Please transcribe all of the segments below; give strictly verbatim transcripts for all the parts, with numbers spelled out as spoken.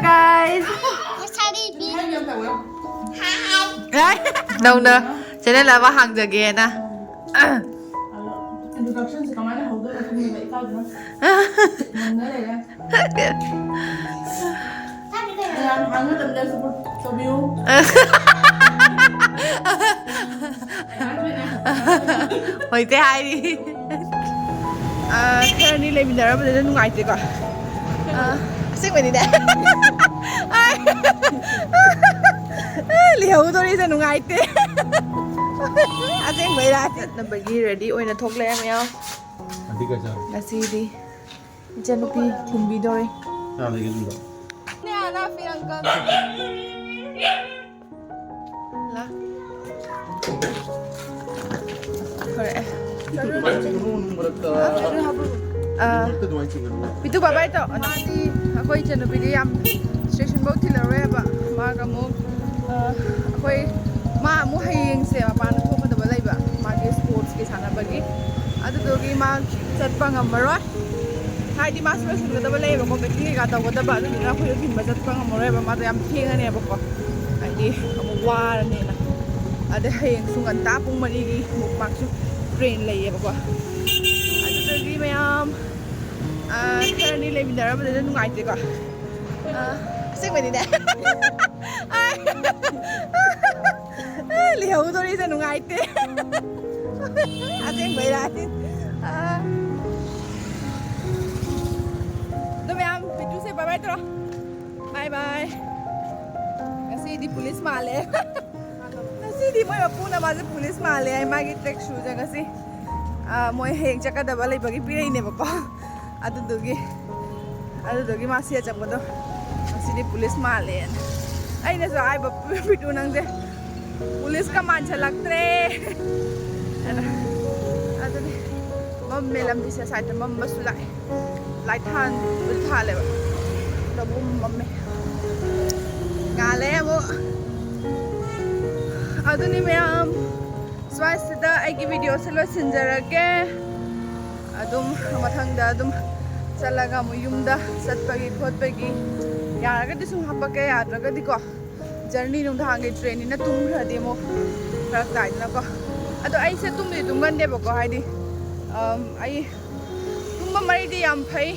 Guys. ꯅꯧꯅ channel ꯑꯃ ꯍꯥꯡꯖꯒꯦꯅ꯫ Introduction ꯁꯦ ꯀꯃꯥꯏꯅ ꯍꯧꯗꯣꯏꯅꯣ ꯈꯪꯗꯦꯕ ꯏꯀꯥꯏꯕꯅ꯫ ꯅꯪꯅ ꯂꯩꯔꯦ꯫ ꯃꯌꯥꯝ ꯍꯥꯡꯅꯗꯕꯗ support ꯇꯧꯕꯤꯌꯨ꯫ ꯍꯣꯏ ꯆꯦ ꯍꯥꯏꯔꯤ꯫ ꯑ, ꯈꯔꯅꯤ ꯂꯩꯃꯤꯟꯅꯔꯝꯕꯗꯨꯗ ꯅꯨꯡꯉꯥꯏꯇꯦꯀꯣ꯫ ꯑ, ꯑꯁꯦꯡꯕꯅꯤꯅꯦ꯫ ꯂꯩꯍꯧꯗꯣꯔꯤꯁꯦ ꯅꯨꯡꯉꯥꯏꯇꯦ꯫ ꯑꯁꯦꯡꯕꯩꯔꯥ? ꯆꯠꯅꯕꯒꯤ ready ꯑꯣꯏꯅ ꯊꯣꯛꯂꯛꯑꯦ ꯃꯌꯥꯝ꯫ ꯉꯁꯤꯗꯤ ꯏꯆꯟꯅꯨꯄꯤ ꯊꯤꯟꯕꯤꯗꯣꯔꯦ꯫ ꯂꯥ꯫ ꯊꯣꯔꯛꯑꯦ꯫ ꯑꯥ꯫ ꯄꯤꯇꯨ ꯕꯥꯏ ꯕꯥꯏ ꯇꯧ꯫ ꯃꯥꯗꯤ ꯑꯩꯈꯣꯏ ꯏꯆꯟꯅꯨꯄꯤꯗꯤ ꯌꯥꯝ station ꯐꯧ ꯊꯤꯜꯂꯔꯣꯏ ꯍꯥꯏꯕ꯫ ꯃꯥꯒ ꯑꯃꯨꯛ, ꯑꯥ, ꯑꯩꯈꯣꯏ, ꯃꯥ ꯑꯃꯨꯛ ꯍꯌꯦꯡꯁꯦ ꯃꯄꯥꯟꯗ ꯊꯣꯛꯀꯗꯕ ꯂꯩꯕ, ꯃꯥꯒꯤ sports ꯀꯤ ꯁꯥꯟꯅꯕꯒꯤ꯫ ꯑꯗꯨꯗꯨꯒꯤ ꯃꯥ ꯆꯠꯄ ꯉꯝꯃꯔꯣꯏ꯫ ꯍꯥꯏꯗꯤ ꯃꯥꯁꯨ ꯂꯣꯏꯁꯤꯟꯒꯗꯕ ꯂꯩꯌꯦꯕꯀꯣ, packing ꯀꯩꯀꯥ ꯇꯧꯒꯗꯕ, ꯑꯗꯨꯗꯨꯅ ꯑꯩꯈꯣꯏꯗꯣ ꯊꯤꯟꯕ ꯆꯠꯄ ꯉꯝꯃꯔꯣꯏꯕ, ꯃꯥꯗꯣ ꯌꯥꯝ ꯊꯦꯡꯉꯅꯦꯕꯀꯣ, ꯍꯥꯏꯗꯤ ꯑꯃꯨꯛ ꯋꯥꯔꯅꯦꯅ꯫ ꯑꯗꯩ ꯍꯌꯦꯡꯁꯨ ꯉꯟꯇꯥ ꯄꯨꯡ ꯃꯔꯤꯒꯤ ꯑꯃꯨꯛ ꯃꯥꯁꯨ train ꯂꯩꯌꯦꯕꯀꯣ꯫ ꯑꯗꯨꯗꯒꯤ ꯃꯌꯥꯝ, ꯑ, ꯈꯔꯅꯤ ꯂꯩꯃꯤꯟꯅꯔꯝꯕꯗꯨꯗ ꯅꯨꯡꯉꯥꯏꯇꯦꯀꯣ꯫ ꯑ, ꯑꯁꯦꯡꯕꯩꯅꯤꯅꯦ꯫ ꯂꯩꯍꯧꯗꯣꯔꯤꯁꯦ ꯅꯨꯡꯉꯥꯏꯇꯦ꯫ ꯑꯁꯦꯡꯕꯩꯔꯥ? ꯑ, ꯑꯗꯣ ꯃꯌꯥꯝ, ꯄꯤꯇꯨꯁꯦ bye bye ꯇꯧꯔꯣ꯫ Bye bye꯫ ꯉꯁꯤꯗꯤ police ꯃꯥꯜꯂꯦ꯫ ꯉꯁꯤꯗꯤ ꯃꯣꯏ ꯃꯄꯨꯅ ꯃꯥꯁꯦ police ꯃꯥꯜꯂꯦ ꯍꯥꯏ, ꯃꯥꯒꯤ track shoe ꯁꯦ ꯉꯁꯤ, ꯑ, ꯃꯣꯏ ꯍꯌꯦꯡ ꯆꯠꯀꯗꯕ ꯂꯩꯕꯒꯤ ꯄꯤꯔꯛꯏꯅꯦꯕꯀꯣ꯫ ꯑꯗꯨꯗꯨꯒꯤ, ꯑꯗꯨꯗꯨꯒꯤ ꯃꯥ ꯁꯦꯠ ꯆꯪꯕꯗꯣ ꯉꯁꯤꯗꯤ police ꯃꯥꯜꯂꯦꯅ꯫ ꯑꯩꯅꯁꯨ ꯍꯥꯏꯕ, "ꯄꯤꯇꯨ ꯅꯪꯁꯦ police ꯀ ꯃꯥꯟꯁꯤꯜꯂꯛꯇ꯭ꯔꯦ" ꯑꯅ꯫ ꯑꯗꯨꯅꯤ ꯃꯝꯃꯦ ꯂꯝꯕꯤꯁꯦ, side ꯇ ꯃꯝꯕꯁꯨ ꯂꯥꯛꯑꯦ꯫ Light ꯊꯥꯟꯕꯨꯗꯤ ꯊꯥꯜꯂꯦꯕ, ꯑꯗꯣ ꯃꯝ ꯃꯝꯃꯦ꯫ ꯉꯥꯜꯂꯦ ꯑꯃꯨꯛ꯫ ꯑꯗꯨꯅꯤ ꯃꯌꯥꯝ, ꯁ꯭ꯋꯥꯏꯁꯤꯗ ꯑꯩꯒꯤ video ꯁꯦ ꯂꯣꯏꯁꯤꯟꯖꯔꯒꯦ꯫ ꯑꯗꯨꯝ ꯃꯊꯪꯗ ꯑꯗꯨꯝ ꯆꯠꯂꯒ ꯑꯃꯨꯛ ꯌꯨꯝꯗ ꯆꯠꯄꯒꯤ ꯈꯣꯠꯄꯒꯤ ꯌꯥꯔꯒꯗꯤ ꯁꯨꯝ ꯍꯥꯄꯛꯀꯦ, ꯌꯥꯗ꯭ꯔꯒꯗꯤꯀꯣ, ꯖꯔꯅꯤ ꯅꯨꯡꯗꯥꯡꯒꯤ ꯇ꯭ꯔꯦꯟꯅꯤꯅ ꯇꯨꯝꯈ꯭ꯔꯗꯤ ꯑꯃꯨꯛ ꯐꯔꯛ ꯇꯥꯏꯗꯅꯀꯣ. ꯑꯗꯣ ꯑꯩꯁꯦ ꯇꯨꯝꯗꯤ ꯇꯨꯝꯒꯟꯗꯦꯕꯀꯣ, ꯍꯥꯏꯗꯤ, ꯑꯝ, ꯑꯩ ꯇꯨꯝꯕ ꯃꯔꯤꯗꯤ ꯌꯥꯝ ꯐꯩ.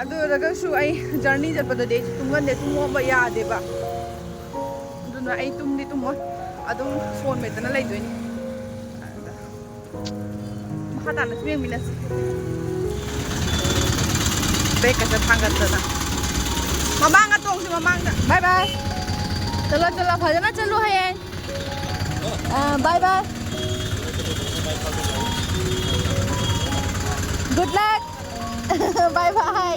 ꯑꯗꯨ ꯑꯣꯏꯔꯒꯁꯨ ꯑꯩ ꯖꯔꯅꯤ ꯆꯠꯄꯗꯗꯤ ꯑꯩ ꯇꯨꯝꯒꯟꯗꯦ, ꯇꯨꯝꯃꯣꯕ ꯌꯥꯗꯦꯕ. ꯑꯗꯨꯅ ꯑꯩ ꯇꯨꯝꯗꯤ ꯇꯨꯝꯃꯣꯏ, ꯑꯗꯨꯝ ꯐꯣꯟ ꯃꯦꯠꯇꯅ ꯂꯩꯗꯣꯏꯅꯤ. ꯑꯗꯨꯗ ꯃꯈꯥ ꯇꯥꯅꯁꯨ ꯌꯦꯡꯃꯤꯟꯅꯁꯤ. ꯕ꯭ꯔꯦꯛꯀꯁꯦ ꯊꯥꯡꯒꯠꯇꯅ. ꯃꯃꯥꯡꯗ ꯇꯣꯡꯁꯤ, ꯃꯃꯥꯡꯗ. ꯕꯥꯏ ꯕꯥꯏ. ꯆꯠꯂꯣ, ꯆꯠꯂꯣ, ꯐꯖꯅ ꯆꯠꯂꯨ ꯍꯌꯦꯡ. ꯑ, ꯕꯥꯏ ꯕꯥꯏ. Good luck. ꯕꯥꯏ ꯕꯥꯏ.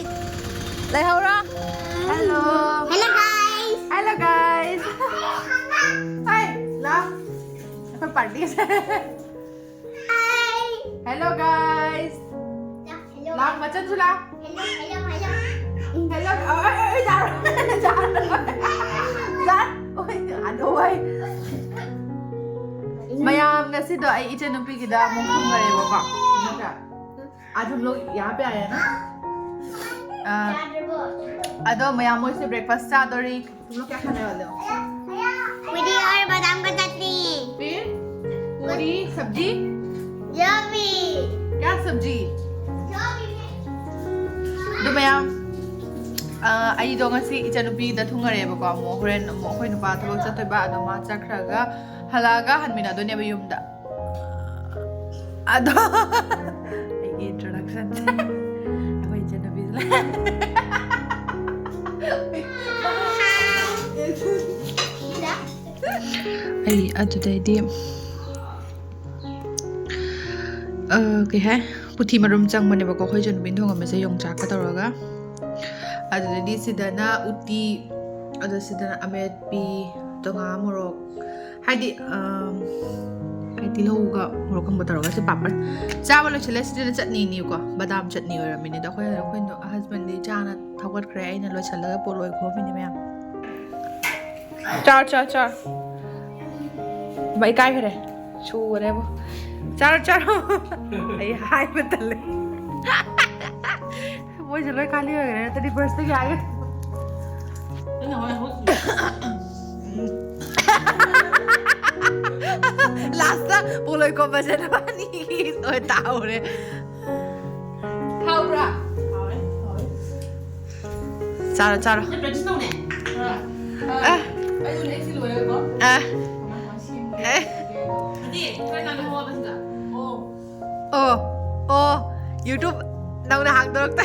ꯂꯩꯍꯧꯔꯣ. Hello. Hello, guys. Hello, guys. Hi. ꯂꯥꯎ. ꯑꯩꯈꯣꯏ ꯄꯥꯔꯇꯤꯁꯦ. Hi. Hello, guys. Hello. ꯂꯥꯎ, ꯃꯆꯟꯁꯨ ꯂꯥꯎ. Hello, hello, hello. Hello. ꯑ, ꯑ, ꯑ, ꯑ, ꯌꯥꯔꯣꯏ. ꯌꯥꯔꯣꯏ. ꯌꯥꯔꯣꯏ. ꯑꯣꯏ, ꯑꯗꯣ ꯑꯣꯏ. ꯃꯌꯥꯝ, ꯉꯁꯤꯗꯣ ꯑꯩ ꯏꯆꯟꯅꯨꯄꯤꯒꯤꯗ ꯑꯃꯨꯛ ꯊꯨꯡꯉꯔꯦꯕꯀꯣ. ꯅꯠꯇ꯭ꯔꯥ? आज हम लोग यहाँ पे आए हैं ना? ꯑ, ꯑꯗꯣ ꯃꯌꯥꯝ ꯃꯣꯏꯁꯦ breakfast ꯆꯥꯗꯣꯔꯤ. तुम लोग क्या खाने वाले हो? पूरी और बादाम का चटनी। फिर पूरी, सब्जी? जो भी। क्या सब्जी? जो भी। ꯑꯗꯨ ꯃꯌꯥꯝ, ꯑ, ꯑꯩꯗꯣ ꯉꯁꯤ ꯏꯆꯟꯅꯨꯄꯤꯗ ꯊꯨꯡꯉꯔꯦꯕꯀꯣ. ꯑꯃꯨꯛ ꯍꯣꯔꯦꯟ ꯑꯃꯨꯛ ꯑꯩꯈꯣꯏ ꯅꯨꯄꯥ ꯊꯕꯛ ꯆꯠꯇꯣꯏꯕ, ꯑꯗꯣ ꯃꯥ ꯆꯠꯈ꯭ꯔꯒ ꯍꯜꯂꯛꯑꯒ ꯍꯟꯃꯤꯟꯅꯗꯣꯏꯅꯦꯕ ꯌꯨꯝꯗ. ꯑꯗꯣ ꯑꯩꯒꯤ introductionꯁꯦ ꯑꯩꯈꯣꯏ ꯏꯆꯟꯅꯨꯄꯤꯁꯦ ꯂꯩ. ꯑꯩ ꯑꯗꯨꯗꯩꯗꯤ, ꯑ, ꯀꯩ ꯍꯥꯏ, ꯄꯨꯊꯤ ꯃꯔꯨꯝ ꯆꯪꯕꯅꯦꯕꯀꯣ ꯑꯩꯈꯣꯏ ꯏꯆꯟꯅꯨꯄꯤꯅ ꯊꯣꯡꯉꯝꯕꯁꯦ, ꯌꯣꯡꯆꯥꯛꯀ ꯇꯧꯔꯒ. ꯑꯗꯨꯗꯩꯗꯤ ꯁꯤꯗꯅ ꯎꯇꯤ, ꯑꯗꯣ ꯁꯤꯗꯅ ꯑꯃꯦꯠꯄꯤ, ꯑꯗꯣ ꯉꯥ ꯃꯣꯔꯣꯛ, ꯍꯥꯏꯗꯤ, ꯑꯝ, ꯑꯩ ꯇꯤꯜꯍꯧꯒ ꯃꯣꯔꯣꯛ ꯀꯪꯕ ꯇꯧꯔꯒ ꯁꯤ ꯄꯥꯄꯔ ꯆꯥꯕ ꯂꯣꯏꯁꯤꯜꯂꯦ꯫ ꯁꯤꯗꯅ ꯆꯠꯅꯤꯅꯤꯀꯣ, ꯕꯗꯥꯝ ꯆꯠꯅꯤ ꯑꯣꯏꯔꯝꯃꯤꯅꯦ꯫ ꯑꯗꯣ ꯑꯩꯈꯣꯏ, ꯑꯩꯈꯣꯏ husbandꯗꯤ ꯆꯥꯅ ꯊꯧꯒꯠꯈ꯭ꯔꯦ, ꯑꯩꯅ ꯂꯣꯏꯁꯤꯜꯂꯒ ꯄꯣꯠ ꯂꯣꯏ ꯈꯣꯝꯃꯤꯅꯦ ꯃꯌꯥꯝ꯫ ꯆꯥꯔ, ꯆꯥꯔ, ꯆꯥꯔ꯫ ꯃꯥ ꯏꯀꯥꯏꯈ꯭ꯔꯦ꯫ ꯁꯨꯈꯔꯦꯕꯣ꯫ ꯆꯥꯔꯣ, ꯆꯥꯔꯣ꯫ ꯑꯩ ꯍꯥꯏꯕ ꯇꯜꯂꯦ꯫ ꯃꯣꯏꯁꯦ ꯂꯣꯏ ꯈꯥꯂꯤ ꯑꯣꯏꯈ꯭ꯔꯦ, ꯅꯠꯇ꯭ꯔꯗꯤ firstꯇꯒꯤ ꯍꯥꯏꯒꯦ꯫ ꯂꯥꯁꯇ ꯄꯣꯂꯣꯏ ꯀꯣꯝꯕꯁꯦ ꯅꯕꯥꯅꯤꯒꯤ ꯑꯣꯏ ꯇꯥꯍꯧꯔꯦ꯫ ꯍꯥꯎꯕ꯭ꯔꯥ? ꯍꯥꯎꯋꯦ, ꯍꯥꯎꯋꯦ꯫ ꯆꯥꯔꯣ, ꯆꯥꯔꯣ꯫ ꯅꯪ practice ꯇꯧꯅꯦ? ꯑꯥ꯫ ꯑꯥ꯫ ꯑꯩꯁꯨ next ꯂꯣꯏꯔꯒꯀꯣ꯫ ꯑꯥ꯫ ꯀꯃꯥꯏ ꯀꯃꯥꯏ ꯁꯦꯝꯒꯦ ꯑꯦ꯫ ꯌꯦꯡꯒꯦ꯫ ꯑꯗꯨꯗꯤ ꯈꯔ ꯉꯥꯡꯍꯧꯕ ꯁꯤꯗ꯫ ꯑꯣ꯫ ꯑꯣ꯫ ꯑꯣ꯫ YouTube ꯅꯧꯅ ꯍꯥꯡꯗꯣꯔꯛꯇ꯫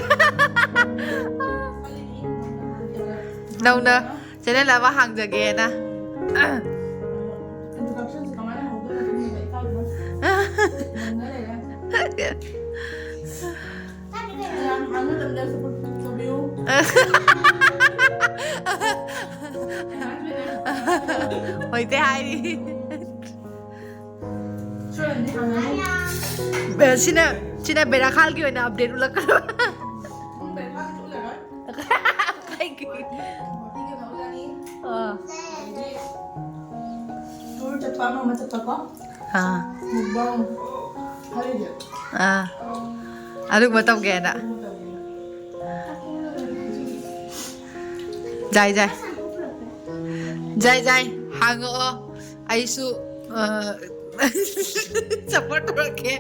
ꯅꯧꯅ꯫ Channel ꯑꯃ ꯍꯥꯡꯖꯒꯦꯅ꯫ Introductionꯁꯦ ꯀꯃꯥꯏꯅ ꯍꯧꯗꯣꯏꯅꯣ ꯈꯪꯗꯦ, ꯏꯀꯥꯏꯕꯅ ꯉꯝꯗ ꯂꯩꯔꯦ꯫ ꯃꯌꯥꯝ ꯍꯥꯡꯕ ꯃꯇꯝꯗ support ꯇꯧꯕꯤꯌꯨ꯫ ꯍꯣꯏꯗꯤ ꯍꯥꯏꯔꯤ꯫ ꯁꯣꯏꯔꯅꯤ ꯍꯥꯡꯉꯅꯤ꯫ ꯑꯦ, ꯁꯤꯅ, ꯁꯤꯅ ꯕꯦꯔꯥꯈꯥꯜꯒꯤ ꯑꯣꯏꯅ update ꯎꯠꯂꯛꯀꯗꯕ꯫ ꯎꯝ, ꯕꯦꯔꯥꯈꯥꯜꯒꯤ ꯎꯠꯂꯔꯣꯏ꯫ ꯀꯩꯒꯤ? ꯋꯥꯀꯤꯡ ꯑꯃ ꯎꯠꯂꯅꯤ꯫ ꯑꯥ꯫ ꯑꯗꯩꯗꯤ tour ꯆꯠꯄ ꯑꯃ ꯑꯃ ꯆꯠꯄꯀꯣ꯫ ꯑꯥ꯫ Mukbang ꯍꯥꯏꯔꯤꯁꯦ꯫ ꯑꯥ꯫ ꯑꯗꯨꯒꯨꯝꯕ ꯇꯧꯒꯦꯅ꯫ ꯑꯗꯨꯒꯨꯝꯕ ꯇꯧꯒꯦꯅ꯫ ꯖꯥꯏ, ꯖꯥꯏ꯫ ꯖꯥꯏ, ꯖꯥꯏ꯫ ꯍꯥꯡꯉꯛꯑꯣ꯫ ꯑꯩꯁꯨ, ꯑ, support ꯇꯧꯔꯛꯀꯦ꯫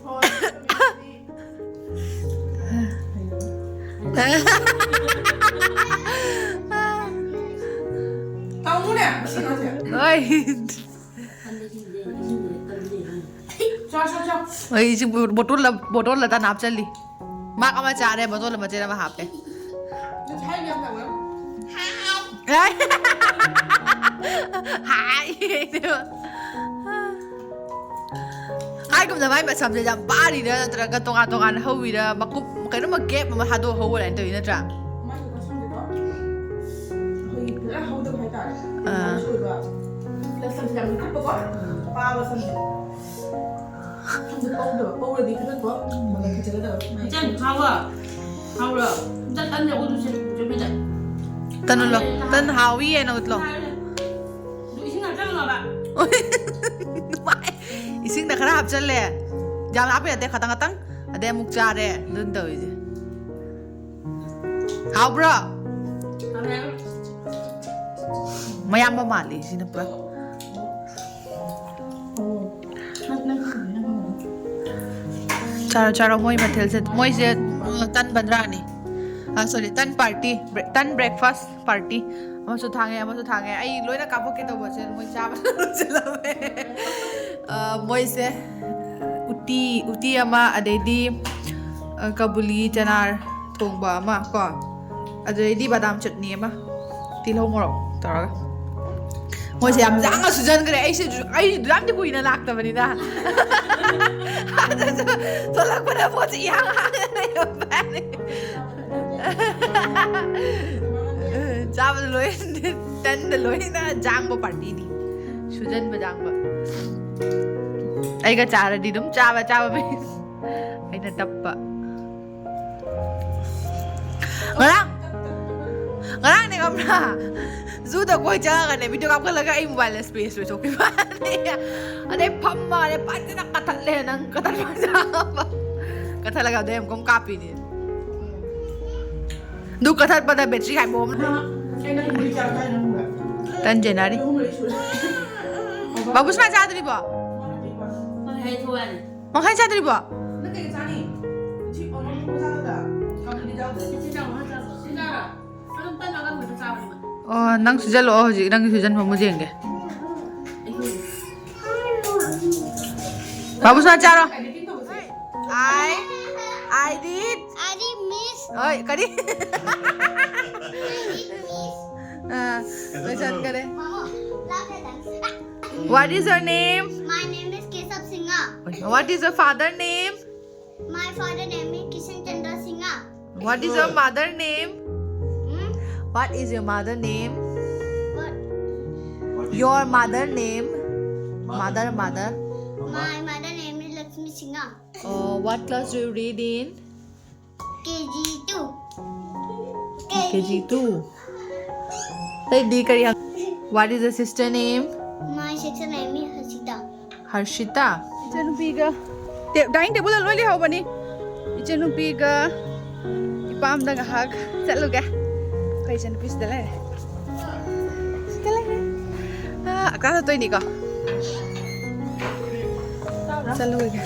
ꯍꯣꯏ꯫ ꯇꯧꯅꯨꯅꯦ, ꯃꯁꯤ ꯑꯉꯥꯡꯁꯦ꯫ ꯍꯣꯏ꯫ ꯆꯣ, ꯆꯣ, ꯆꯣ꯫ ꯍꯣꯏ, ꯏꯁꯤꯡ ꯕꯣꯇꯜꯗ, ꯕꯣꯇꯜꯗ ꯇꯥꯟꯅ ꯍꯥꯞꯆꯜꯂꯤ꯫ ꯃꯥꯛ ꯑꯃ ꯆꯥꯔꯦ, ꯕꯣꯇꯜ ꯑꯃ ꯆꯦꯟ ꯑꯃ ꯍꯥꯞꯄꯦ꯫ ꯉꯁꯥꯏ ꯌꯥꯝ ꯇꯧꯋꯦ꯫ ꯍꯥꯏ꯫ ꯍꯥꯏ꯫ ꯍꯥꯏꯒꯨꯝꯗ ꯃꯥꯏ ꯃꯁꯝꯁꯦ ꯌꯥꯝ ꯄꯥꯔꯤꯔꯥ ꯅꯠꯇ꯭ꯔꯒ ꯇꯣꯉꯥꯟ ꯇꯣꯉꯥꯟꯅ ꯍꯧꯋꯤꯔꯥ, ꯃꯀꯨꯞ ꯀꯩꯅꯣꯝꯃ gap ꯑꯃ ꯊꯥꯗꯣꯛꯑ ꯍꯧꯕ ꯑꯗꯨꯃꯥꯏꯅ ꯇꯧꯋꯤ ꯅꯠꯇ꯭ꯔꯥ? ꯃꯥꯒꯤ ꯃꯁꯝꯁꯦꯀꯣ, ꯑꯩꯈꯣꯏꯒꯤ ꯄꯨꯔꯥ ꯍꯧꯗꯕ ꯍꯥꯏꯇꯥꯔꯦ꯫ ꯑꯥ꯫ Plus ꯁꯝꯁꯦ ꯌꯥꯝ ꯀꯨꯞꯄꯀꯣ, ꯄꯥꯕ ꯁꯝꯁꯦ꯫ ꯁꯝꯁꯦ ꯄꯧꯗꯕ, ꯄꯧꯔꯗꯤ ꯈꯤꯇꯪꯀꯣ, ꯃꯅꯝ ꯐꯖꯒꯗꯕ꯫ ꯏꯆꯟ, ꯍꯥꯎꯕ꯭ꯔꯣ? ꯍꯥꯎꯕ꯭ꯔꯣ? ꯑꯝꯇ ꯇꯟ ꯌꯥꯎꯗꯣꯏꯁꯦ, ꯆꯨꯝꯃꯤꯗ꯫ ꯇꯟ ꯎꯠꯂꯣ꯫ ꯇꯟ ꯍꯥꯎꯏ ꯍꯥꯏꯅ ꯎꯠꯂꯣ꯫ ꯑꯗꯨ ꯏꯁꯤꯡ ꯍꯥꯞꯆꯜꯂꯣꯕ꯫ ꯏꯁꯤꯡꯗ ꯈꯔ ꯍꯥꯞꯆꯜꯂꯦ꯫ ꯌꯥꯝ ꯍꯥꯞꯄ ꯌꯥꯗꯦ, ꯈꯇꯪ ꯈꯇꯪ꯫ ꯑꯗꯩ ꯑꯃꯨꯛ ꯆꯥꯔꯦ꯫ ꯑꯗꯨꯅ ꯇꯧꯔꯤꯁꯦ꯫ ꯍꯥꯎꯕ꯭ꯔꯣ? ꯍꯥꯎꯋꯦ꯫ ꯃꯌꯥꯝꯕ ꯃꯥꯜꯂꯤ ꯁꯤꯅ ꯄꯨꯔꯥ꯫ ꯆꯥꯔꯣ, ꯆꯥꯔꯣ, ꯃꯣꯏ ꯃꯊꯦꯜꯁꯦ, ꯃꯣꯏꯁꯦ, ꯎꯝ, ꯇꯟ ꯕꯟꯗ꯭ꯔꯥꯅꯤ꯫ ꯑ, sorry, ꯇꯟ party, bre-, ꯇꯟ breakfast party꯫ ꯑꯃꯁꯨ ꯊꯥꯡꯉꯦ, ꯑꯃꯁꯨ ꯊꯥꯡꯉꯦ꯫ ꯑꯩ ꯂꯣꯏꯅ ꯀꯥꯞꯄꯛꯀꯦ ꯇꯧꯕꯁꯦ ꯃꯣꯏ ꯆꯥꯕ ꯂꯣꯏꯁꯤꯜꯂꯝꯃꯦ꯫ ꯑ, ꯃꯣꯏꯁꯦ ꯎꯇꯤ, ꯎꯇꯤ ꯑꯃ, ꯑꯗꯩꯗꯤ, ꯑ, ꯀꯕꯨꯂꯤ ꯆꯅꯥꯔ ꯊꯣꯡꯕ ꯑꯃ ꯀꯣ, ꯑꯗꯨꯗꯩꯗꯤ ꯕꯗꯥꯝ ꯆꯠꯅꯤ ꯑꯃ, ꯇꯤꯜꯍꯧ ꯃꯣꯔꯣꯛ ꯇꯧꯔꯒ꯫ ꯃꯣꯏꯁꯦ ꯌꯥꯝ ꯌꯥꯡꯅ ꯁꯨꯖꯟꯈ꯭ꯔꯦ꯫ ꯑꯩꯁꯦ ꯖꯨ-, ꯑꯩ ꯌꯥꯝꯗꯤ ꯀꯨꯏꯅ ꯂꯥꯛꯇꯕꯅꯤꯅ꯫ ꯑꯗꯨꯁꯨ ꯊꯣꯛꯂꯛꯄꯗ ꯄꯣꯠꯁꯦ ꯏꯍꯥꯡ ꯍꯥꯡꯉ ꯂꯩꯔꯝꯕꯅꯤ꯫ ꯆꯥꯕꯗ ꯂꯣꯏ, ꯇꯟꯗ ꯂꯣꯏꯅ ꯖꯥꯡꯕ partyꯅꯤ꯫ ꯁꯨꯖꯟꯕ ꯖꯥꯡꯕ꯫ ꯑꯩꯒ ꯆꯥꯔꯗꯤ ꯑꯗꯨꯝ ꯆꯥꯕ, ꯆꯥꯕ ꯃꯤ꯫ ꯑꯩꯅ ꯇꯞꯄ꯫ ꯉꯔꯥꯡ, ꯉꯔꯥꯡꯅꯦ ꯈꯪꯕ꯭ꯔꯥ? Zooꯗ ꯀꯣꯏ ꯆꯪꯉꯒꯅꯦ, video ꯀꯥꯞꯈꯠꯂꯒ ꯑꯩ mobileꯗ space ꯂꯣꯏꯊꯣꯛꯈꯤꯕ ꯋꯥꯅꯤ꯫ ꯑꯗꯩ ꯐꯝꯃꯒꯅꯦ, ꯐꯖꯅ ꯀꯊꯠꯂꯦ ꯅꯪ, ꯀꯊꯠꯄ ꯌꯥꯕ꯫ ꯀꯊꯠꯂꯒ ꯑꯗꯩ ꯑꯃꯨꯛ ꯀꯥꯞꯄꯤꯅꯦ꯫ ꯑꯗꯨ ꯀꯊꯠꯄꯗ battery ꯈꯥꯏꯕꯣꯛ ꯑꯃ꯫ ꯇꯟ ꯆꯦꯟꯅꯔꯤ꯫ ꯕꯥꯕꯨꯁꯅꯥ ꯆꯥꯗ꯭ꯔꯤꯕꯣ? ꯃꯈꯥꯏ ꯆꯥꯗ꯭ꯔꯤꯕꯣ? ꯑꯣ, ꯅꯪ ꯁꯨꯖꯜꯂꯛꯑꯣ ꯍꯧꯖꯤꯛ, ꯅꯪꯒꯤ ꯁꯨꯖꯟꯕ ꯑꯃꯨꯛ ꯌꯦꯡꯒꯦ꯫ ꯕꯥꯕꯨꯁꯅꯥ ꯆꯥꯔꯣ꯫ I, I did. I did miss. ꯍꯣꯏ, ꯀꯔꯤ? I did miss. Ah, ꯂꯣꯏꯁꯟꯈꯔꯦ꯫ Mama, laugh at us. What is your name? My name is Kesab Singha. What is your father name? My father name is Kishan Chandra Singha. What is your mother name? Hmm? What is your mother name? What? Your mother name? Mother, mother. My mother name is Lakshmi Singha. Uh, what class do you read in? K G two. K G two. ꯑꯇꯩꯗꯤ ꯀꯔꯤ ꯍꯪ-, What is the sister name? My sister name is Hasita. ꯍꯔꯁꯤꯇꯥ꯫ ꯏꯆꯟꯅꯨꯄꯤꯒ ꯇꯦ-, dining tableꯗ ꯂꯣꯏ ꯂꯩꯍꯧꯕꯅꯤ꯫ ꯏꯆꯟꯅꯨꯄꯤꯒ ꯏꯄꯥꯝꯗ ꯉꯥꯏꯍꯥꯛ ꯆꯠꯂꯨꯒꯦ꯫ ꯑꯩꯈꯣꯏ ꯏꯆꯟꯅꯨꯄꯤ ꯁꯤꯗ ꯂꯩꯔꯦ꯫ ꯁꯤꯗ ꯂꯩ꯫ ꯑꯀꯥ ꯆꯠꯇꯣꯏꯅꯤꯀꯣ꯫ ꯆꯠꯂꯨꯔꯒꯦ꯫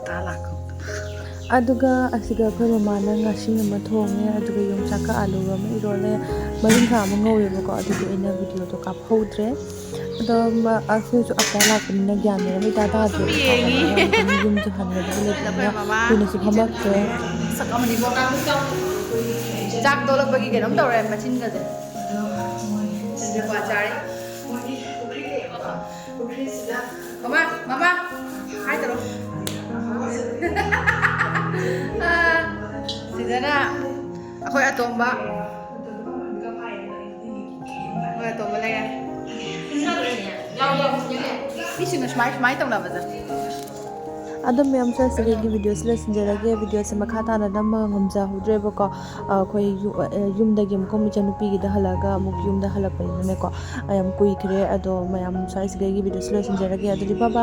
ꯇꯥ ꯂꯥꯛꯀꯣ꯫ ꯑꯗꯨꯒ ꯑꯁꯤꯒ ꯑꯩꯈꯣꯏ ꯃꯃꯥꯅ ꯉꯥꯁꯤꯡ ꯑꯃ ꯊꯣꯡꯉꯦ, ꯑꯗꯨꯒ ꯌꯣꯡꯆꯥꯛꯀ ꯑꯥꯂꯨꯒ ꯑꯃ ꯏꯔꯣꯜꯂꯦ, ꯃꯔꯤꯡꯈꯥ ꯑꯃ ꯉꯧꯋꯦꯕꯀꯣ꯫ ꯑꯗꯨꯒꯤ ꯑꯩꯅ ꯚꯤꯗꯤꯑꯣꯗꯣ ꯀꯥꯞꯍꯧꯗ꯭ꯔꯦ꯫ ꯑꯗꯣ ꯃ-, ꯑꯩꯈꯣꯏꯁꯨ ꯑꯀꯥ ꯂꯥꯛꯄꯅꯤꯅ ꯒ꯭ꯌꯥꯟ ꯃꯦꯟ ꯑꯃ ꯏꯇꯥ ꯇꯥꯗ꯭ꯔꯦꯕꯀꯣ꯫ ꯌꯦꯡꯉꯤ꯫ ꯑꯗꯨꯝ ꯌꯨꯝꯁꯨ ꯍꯟꯒꯗꯕ ꯂꯩꯕꯅꯤꯅ ꯀꯨꯏꯅꯁꯨ ꯐꯝꯃꯛꯇ꯭ꯔꯦ꯫ ꯁꯛ ꯑꯃꯅꯤꯀꯣ꯫ ꯆꯥꯛ ꯇꯣꯂꯛꯄꯒꯤ ꯀꯩꯅꯣꯝ ꯇꯧꯔꯦ ꯃꯆꯤꯟꯒꯁꯦ꯫ ꯆꯤꯟꯖꯦ ꯄꯥ ꯆꯥꯔꯦ꯫ ꯃꯃꯥ, ꯃꯃꯥ, ꯍꯥꯏ ꯇꯧꯔꯣ꯫ ꯑꯥ, ꯁꯤꯗꯅ ꯑꯩꯈꯣꯏ ꯑꯇꯣꯝꯕ꯫ ꯑꯩꯈꯣꯏ ꯑꯇꯣꯝꯕ ꯂꯩꯔꯦ꯫ ꯃꯤꯁꯤꯡꯅ ꯁꯨꯃꯥꯏ, ꯁꯨꯃꯥꯏ ꯇꯧꯅꯕꯁꯦ꯫ ꯑꯗꯣ ꯃꯌꯥꯝ, ꯁ꯭ꯋꯥꯏꯁꯤꯗ ꯑꯩꯒꯤ ꯚꯤꯗꯤꯑꯣꯁꯤ ꯂꯣꯏꯁꯤꯟꯖꯔꯒꯦ꯫ ꯚꯤꯗꯤꯑꯣꯁꯤ ꯃꯈꯥ ꯇꯥꯅ ꯅꯝꯕ ꯉꯝꯖꯍꯧꯗ꯭ꯔꯦꯕꯀꯣ꯫ ꯑꯩꯈꯣꯏ ꯌꯨ-, ꯑ, ꯌꯨꯝꯗꯒꯤ ꯑꯃꯨꯛ ꯏꯆꯟꯅꯨꯄꯤꯒꯤꯗ ꯍꯜꯂꯛꯑꯒ ꯑꯃꯨꯛ ꯌꯨꯝꯗ ꯍꯜꯂꯛꯄꯅꯤꯅꯅꯦꯀꯣ, ꯌꯥꯝ ꯀꯨꯏꯈ꯭ꯔꯦ꯫ ꯑꯗꯣ ꯃꯌꯥꯝ, ꯁ꯭ꯋꯥꯏꯁꯤꯗ ꯑꯩꯒꯤ ꯚꯤꯗꯤꯑꯣꯁꯤ ꯂꯣꯏꯁꯤꯟꯖꯔꯒꯦ꯫ ꯑꯗꯨꯗꯤ bye bye꯫